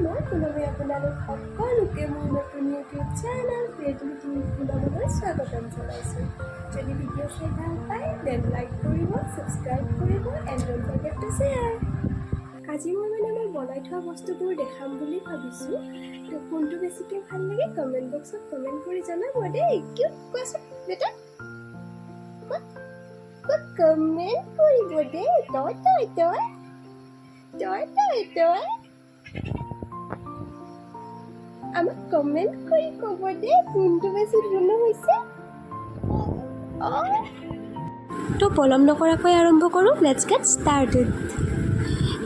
মই পুনমে আপোনালোক সকলোকে মোৰ নতুন ইউটিউব চেনেল ক্ৰিয়েটিভিটি উইথ পুনমলৈ স্বাগতম জনাইছোঁ। যদি ভিডিঅ' চাই ভাল পায়, then like কৰিব, ছাবস্ক্ৰাইব কৰিব and don't forget to share। আজি মই মানে মই বনাই থোৱা বস্তুবোৰ দেখাম বুলি ভাবিছোঁ। তো কোনটো বেছিকৈ ভাল লাগে, কমেণ্ট বক্সত কমেণ্ট কৰি জনাব দেই। কিয় কোৱাচোন বেটা, কমেণ্ট কৰিব দেই। তই তই তই তই তই তই আমাক কমেণ্ট কৰি ক'ব দেই, কোনটো বেছি ধুনীয়া হৈছে। তো পলম নকৰাকৈ আৰম্ভ কৰোঁ। Let's get started।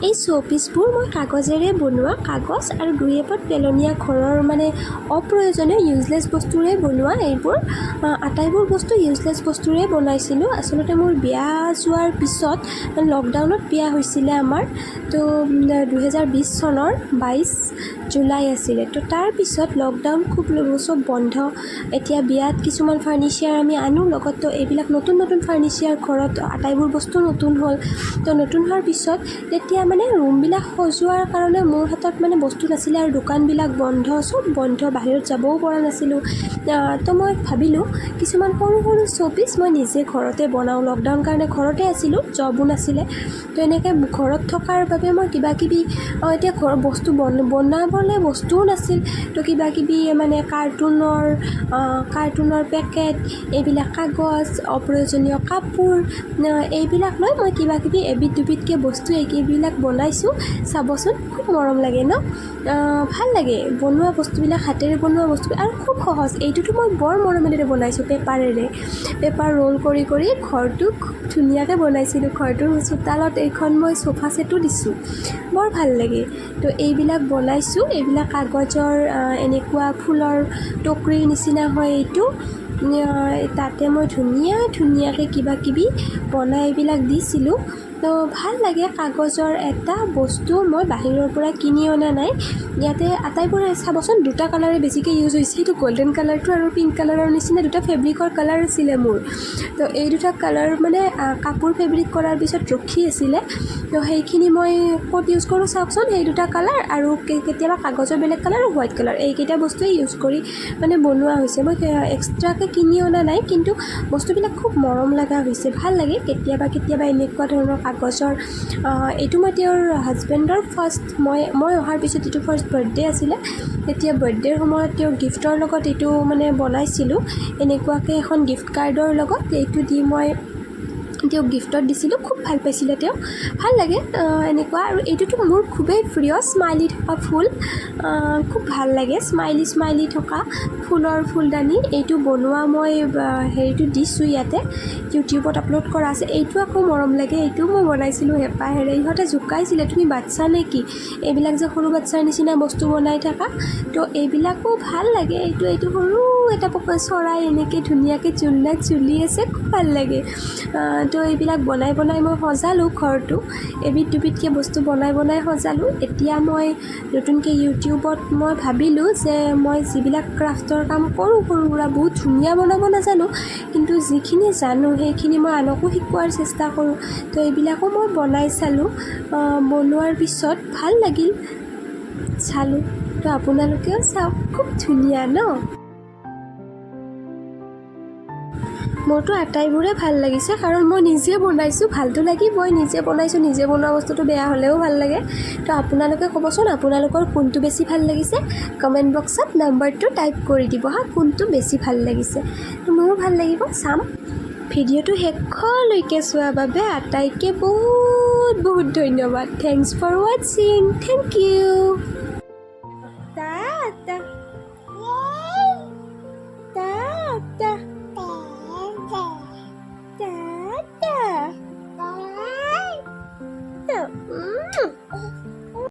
এই শ্ব'পিচবোৰ মই কাগজেৰে বনোৱা, কাগজ আৰু দুই এপদ পেলনীয়া ঘৰৰ মানে অপ্ৰয়োজনীয় ইউজলেছ বস্তুৰে বনোৱা। এইবোৰ আটাইবোৰ বস্তু ইউজলেছ বস্তুৰে বনাইছিলোঁ। আচলতে মোৰ বিয়া যোৱাৰ পিছত, লকডাউনত বিয়া হৈছিলে আমাৰ, তো 2020 চনৰ 22 জুলাই আছিলে। তো তাৰপিছত লকডাউন, খুব চব বন্ধ। এতিয়া বিয়াত কিছুমান ফাৰ্নিচাৰ আমি আনো লগত। তো এইবিলাক নতুন নতুন ফাৰ্নিচাৰ, ঘৰত আটাইবোৰ বস্তু নতুন হ'ল। তো নতুন হোৱাৰ পিছত তেতিয়া মানে ৰুমবিলাক সজোৱাৰ কাৰণে মোৰ হাতত মানে বস্তু নাছিলে আৰু দোকানবিলাক বন্ধ, চব বন্ধ, বাহিৰত যাবও পৰা নাছিলোঁ। তো মই ভাবিলোঁ, কিছুমান সৰু সৰু শ্ব'পিচ মই নিজে ঘৰতে বনাওঁ। লকডাউন কাৰণে ঘৰতে আছিলোঁ, জবো নাছিলে। তো এনেকৈ ঘৰত থকাৰ বাবে মই কিবা কিবি, এতিয়া ঘৰৰ বস্তু বনাবলৈ বস্তুও নাছিল। তো কিবা কিবি মানে কাৰ্টুনৰ পেকেট, এইবিলাক কাগজ, অপ্ৰয়োজনীয় কাপোৰ, এইবিলাক লৈ মই কিবা কিবি এবিধ দুবিধকৈ বস্তু এইবিলাক বনাইছোঁ। চাবচোন, খুব মৰম লাগে ন? ভাল লাগে বনোৱা বস্তুবিলাক, হাতেৰে বনোৱা বস্তুবিলাক আৰু খুব সহজ। এইটোতো মই বৰ মৰমেৰে বনাইছোঁ। পেপাৰেৰে, পেপাৰ ৰোল কৰি কৰি ঘৰটো খুব ধুনীয়াকৈ বনাইছিলোঁ। ঘৰটোৰ চোতালত এইখন মই চোফা ছেটো দিছোঁ, বৰ ভাল লাগে। তো এইবিলাক বনাইছোঁ। এইবিলাক কাগজৰ এনেকুৱা ফুলৰ টুকুৰিৰ নিচিনা হয় এইটো। তাতে মই ধুনীয়া ধুনীয়াকৈ কিবা কিবি বনাই এইবিলাক দিছিলোঁ। তো ভাল লাগে। কাগজৰ এটা বস্তু মই বাহিৰৰ পৰা কিনি অনা নাই। ইয়াতে আটাইবোৰে চাবচোন, দুটা কালাৰে বেছিকৈ ইউজ হৈছে। সেইটো গ'ল্ডেন কালাৰটো আৰু পিংক কালাৰৰ নিচিনা দুটা ফেব্ৰিকৰ কালাৰ আছিলে মোৰ। তো এই দুটা কালাৰ মানে কাপোৰ ফেব্ৰিক কৰাৰ পিছত ৰখি আছিলে। তো সেইখিনি মই ক'ত ইউজ কৰোঁ চাওকচোন। সেই দুটা কালাৰ আৰু কেতিয়াবা কাগজৰ বেলেগ কালাৰ আৰু হোৱাইট কালাৰ, এইকেইটা বস্তুৱেই ইউজ কৰি মানে বনোৱা হৈছে। মই এক্সট্ৰাকৈ কিনি অনা নাই, কিন্তু বস্তুবিলাক খুব মৰম লগা হৈছে, ভাল লাগে। কেতিয়াবা কেতিয়াবা এনেকুৱা ধৰণৰ কাগজৰ, এইটো মই তেওঁৰ হাজবেণ্ডৰ ফাৰ্ষ্ট, মই অহাৰ পিছত এইটো ফাৰ্ষ্ট বাৰ্থডে আছিলে। তেতিয়া বাৰ্থডেৰ সময়ত তেওঁৰ গিফ্টৰ লগত এইটো মানে বনাইছিলোঁ। এনেকুৱাকৈ এখন গিফ্ট কাৰ্ডৰ লগত এইটো দি মই তেওঁক গিফ্টত দিছিলোঁ। খুব ভাল পাইছিলে তেওঁ। ভাল লাগে এনেকুৱা। আৰু এইটোতো মোৰ খুবেই প্ৰিয়, স্মাইলি থকা ফুল, খুব ভাল লাগে। স্মাইলি স্মাইলি থকা ফুলৰ ফুলদানি। এইটো বনোৱা মই হেৰিটো দিছোঁ ইয়াতে, ইউটিউবত আপলোড কৰা আছে। এইটো আকৌ মৰম লাগে। এইটোও মই বনাইছিলোঁ হেঁপাহেৰে। ইহঁতে জোকাইছিলে, "তুমি বাচ্ছা নে কি? এইবিলাক যে সৰু বাচ্ছাৰ নিচিনা বস্তু বনাই থাকা?" তো এইবিলাকো ভাল লাগে। এইটো সৰু এটা চৰাই এনেকৈ ধুনীয়াকৈ জোলনাত ঝুলি আছে, খুব ভাল লাগে। তো এইবিলাক বনাই বনাই মই সজালোঁ ঘৰটো। এবিধ দুবিধকৈ বস্তু বনাই বনাই সজালোঁ। এতিয়া মই নতুনকৈ ইউটিউবত মই ভাবিলোঁ যে মই যিবিলাক ক্ৰাফ্টৰ কাম কৰোঁ সৰু সুৰা, বহুত ধুনীয়া বনাব নাজানো, কিন্তু যিখিনি জানো সেইখিনি মই আনকো শিকোৱাৰ চেষ্টা কৰোঁ। তো এইবিলাকো মই বনাই চালোঁ। বনোৱাৰ পিছত ভাল লাগিল, চালোঁ। তো আপোনালোকেও চাওক, খুব ধুনীয়া ন? মোৰতো আটাইবোৰে ভাল লাগিছে, কাৰণ মই নিজে বনাইছোঁ, ভালতো লাগিবই। নিজে বনাইছোঁ, নিজে বনোৱা বস্তুটো বেয়া হ'লেও ভাল লাগে। তো আপোনালোকে ক'বচোন, আপোনালোকৰ কোনটো বেছি ভাল লাগিছে। কমেণ্ট বক্সত নাম্বাৰটো টাইপ কৰি দিব হা, কোনটো বেছি ভাল লাগিছে। তো মোৰো ভাল লাগিব, চাম। ভিডিঅ'টো শেষলৈকে চোৱাৰ বাবে আটাইকে বহুত বহুত ধন্যবাদ। Thanks for watching, thank you, tata tata.